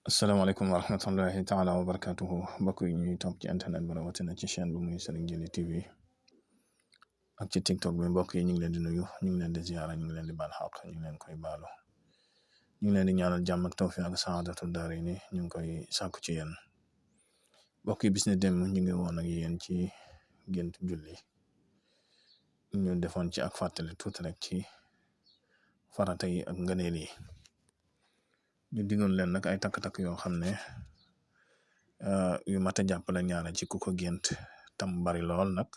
asalaamaaleykum wa rahmatullahi taala wa barakatuhu mbokk yi ñuy topp ci internet bi rawatina ci chaîne bi muy Serigne Djily TV ak ci TikTok bi mbokk yi ñu ngi leen di nuyu ñu ngi leen di ziara ñu ngi leen di baal xaq ñu ngi leen koy baalu ñu ngi leen di ñaanal jàmm ak tawfiq ak saadatu daarayni ñu ngi koy sàkku ci yéen mbokk yi bis ne dem ñu ngi woon ak yéen ci gént julli ñu defoon ci ak fàttali tuuti rek ci farata yi ak ngëneel yi ñu digoon leen nag ay takk-takk yoo xam ne yu mat a jàppale ñaara ci ku ko gént tam bari lool nag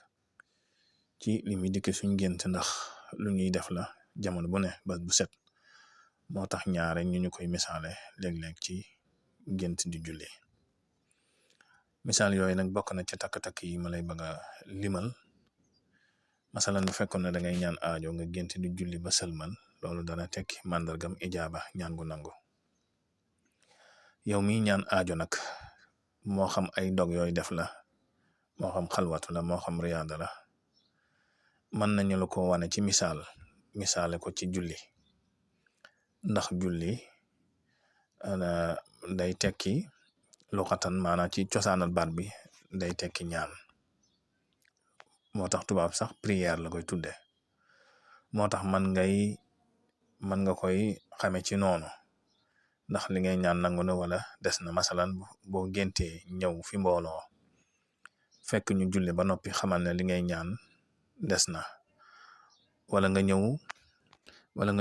ci li muy dikke suñ gént ndax lu ñuy def la jamono bu ne bés bu set moo tax ñaare ñu koy misaale léeg-léeg ci gént di julli misaal yooyu nag bokk na ci takk-takk yi ma lay bëgg a limal masalan bu fekkoon ne da ngay ñaan aajo nga gént di julli ba sëlmal loolu dana tekki màndargam ijaaba ñaan gu nangu yow mi ñaan aajo nag moo xam ay dog yooyu def la moo xam xalwatu la moo xam riyaada la mën nañu la ko wane ci misaale ko ci julli ndax julli day tekki luxatan maanaam ci cosaanal baat bi day tekki ñaan moo tax tubaab sax prière la koy tudde moo tax mën nga koy xame ci noonu ndax li ngay ñaan nangu na wala des na masalan boo géntee ñëw fi mbooloo fekk ñu julli ba noppi xamal ne li ngay ñaan des na wala nga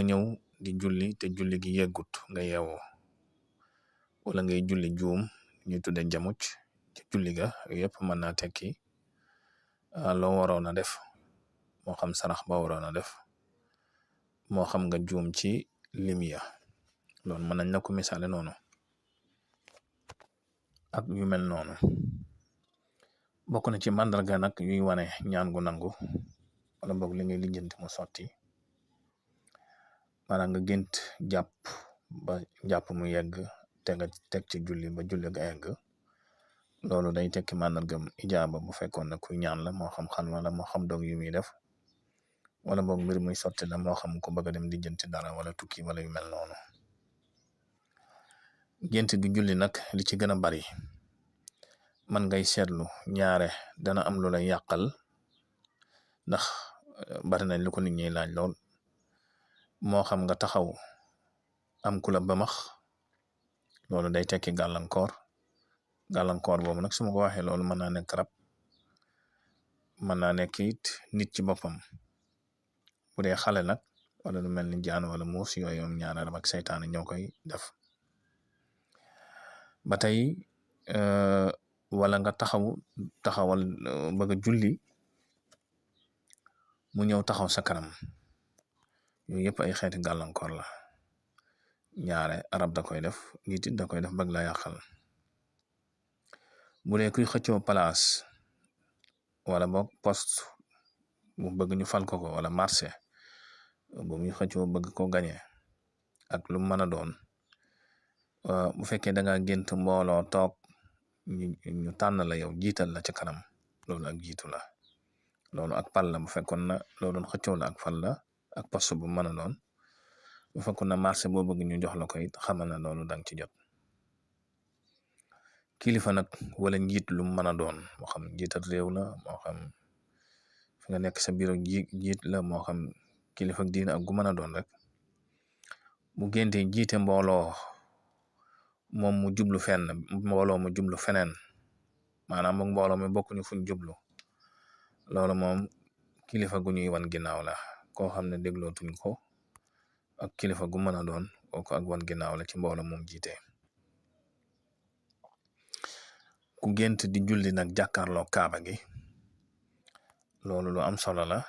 ñëw di julli te julli gi yeggut nga yeewoo wala ngay julli juum ñu tudde jamuc ci julli ga yëpp mën naa tekki loo waroon a def moo xam sarax ba waroon a def moo xam nga juum ci limiya loolu mën nañ la ko misaale noonu ak yu mel noonu bokk na ci màndarga nag yuy wane ñaan gu nangu wala boog li ngay lijjanti mu sotti maanaam nga gént jàpp mu yegg te nga teg ci julli ba julli ga yegg loolu day tekki màndargam ijaaba bu fekkoon ne kuy ñaan la moo xam xalwa la moo xam dog yu muy def wala boog mbir muy sotti la moo xam ko bëgg a dem lijjanti dara wala tukki wala yu mel noonu gént gi julli nag li ci gën a bari man ngay seetlu ñaare dana am lu lay yàqal ndax bari nañ lu ko nit ñi laaj lool moo xam nga taxaw am ku la bamax loolu day tekki gàllankoor boobu nag su ma ko waxee loolu mën naa nekk rab mën naa nekk it nit ci boppam bu dee xale nag wala lu mel ni jaan wala muus yooyu ñaare rab ak seytaane ñoo koy def ba tey wala nga taxawal bëgg a julli mu ñëw taxaw sa kanam yooyu yëpp ay xeeti gàllankoor la ñaare arab da koy def nit it da koy def bëgg la yàqal bu dee kuy xëccoo place wala boog poste bu bëgg ñu fal ko wala marché bu muy xëccoo bëgg ko gañe ak lu mën a doon bu fekkee da nga gént mbooloo toog ñu tànn la yow jiital la ca kanam loolu ak jiitu la loolu ak pal la bu fekkoon na loo doon xëccoo la ak fal la ak poste bu mën a doon bu fekkoon na marché boo bëgg ñu jox la ko it xamal na loolu dang ci jot kilifa nag wala njiit lu mën a doon moo xam njiital réew la moo xam fi nga nekk sa bureau jiit la moo xam kilifa diina ak gu mën a doon rek bu génte jiite mbooloo moom mu jublu fenn mbooloo mu jublu feneen maanaam moom mbooloo mi bokkuñu fuñ jublu loolu moom kilifa gu ñuy wan ginnaaw la koo xam ne déglootuñ ko ak kilifa gu mën a doon kooku ak wan ginnaaw la ci mbooloo moom jiite ku gént di julli nag jàkkaarloo kaaba gi loolu lu am solo la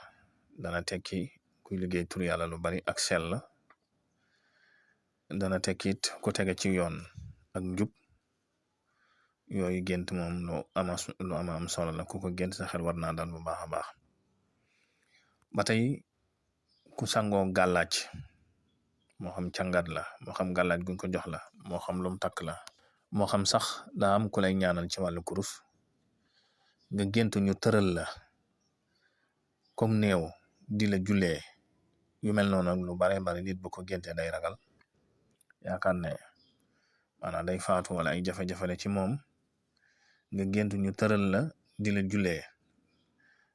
dana tekki kuy liggéey tur yàlla lu bari ak sell dana tekkit ku tege ci yoon ak njub yooyu gént moom lu am solo la ku ko gént sa xel war naa dal bu baax a baax ba tey ku sangoo gàllaaj moo xam càngat la moo xam gàllaaj guñ ko jox la moo xam lum takk la moo xam sax daa am ku lay ñaanal ci wàllu kurus nga gént ñu tëral la comme néew di la jullee yu mel noonu lu bare bari nit bu ko géntee day ragal yaakaar ne maanaam day faatu wala ay jafe-jafe la ci moom nga gént ñu tëral la di la jullee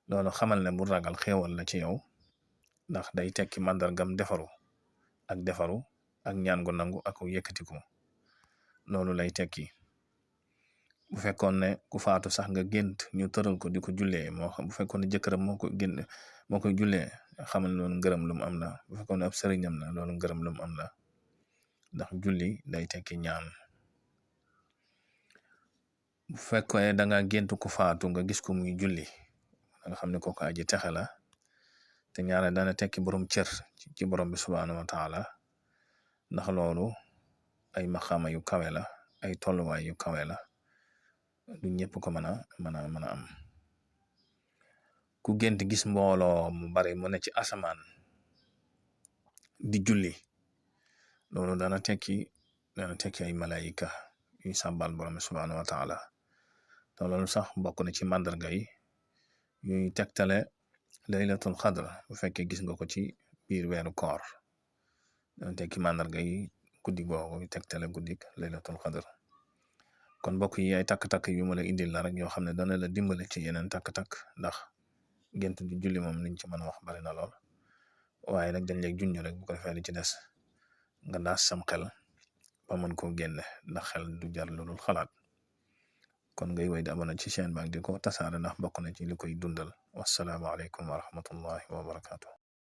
loolu xamal ne bu ragal xéewal la ci yow ndax day tekki màndargam defaru ak ñaan gu nangu ak yëkkatiku loolu lay tekki. bu fekkoon ne ku faatu sax nga gént ñu tëral ko di ko jullee moo xam bu fekkoon ne jëkkëram moo koy jullee xamal loolu ngërëm lu mu am la. bu fekkoon ne ab sëriñam la loolu ngërëm lu mu am la ndax julli day tekki ñaan. bu fekkee da nga gént ku faatu nga gis ko muy julli nga xam ne kooku aji texe la te ñaare dana tekki borom cër ci borom bi subhaanahu wa taala ndax loolu ay maxaama yu kawe la ay tolluwaay yu kawe la du ñëpp ko mën a am. ku gént gis mbooloo mu bari mu ne ci asamaan di julli loolu dana tekki ay malaayika yuy sàbbal borom bi subhaanahu wa taala te loolu sax bokk na ci màndarga yi yuy tegtale laylatul xadr bu fekkee gis nga ko ci biir weeru koor dana tekki màndarga yi guddi googu yu tegtale guddik laylatul xadr. kon mbokk yi ay takk-takk yu ma la indil la rek yoo xam ne dana la dimbale ci yeneen takk-takk ndax gént di julli moom liñ ci mën a wax bari na lool waaye nag dañ lay junj rek bu ko defee li ci des nga daas sam xel ba mën koo génne ndax xel du jar lu dul xalaat. kon ngay wéy di abonné ci chaîne bi ak di ko tasaare ndax bokk na ci li koy dundal. wassalaamu aleykum wa rahmatullahi wa barakaatu.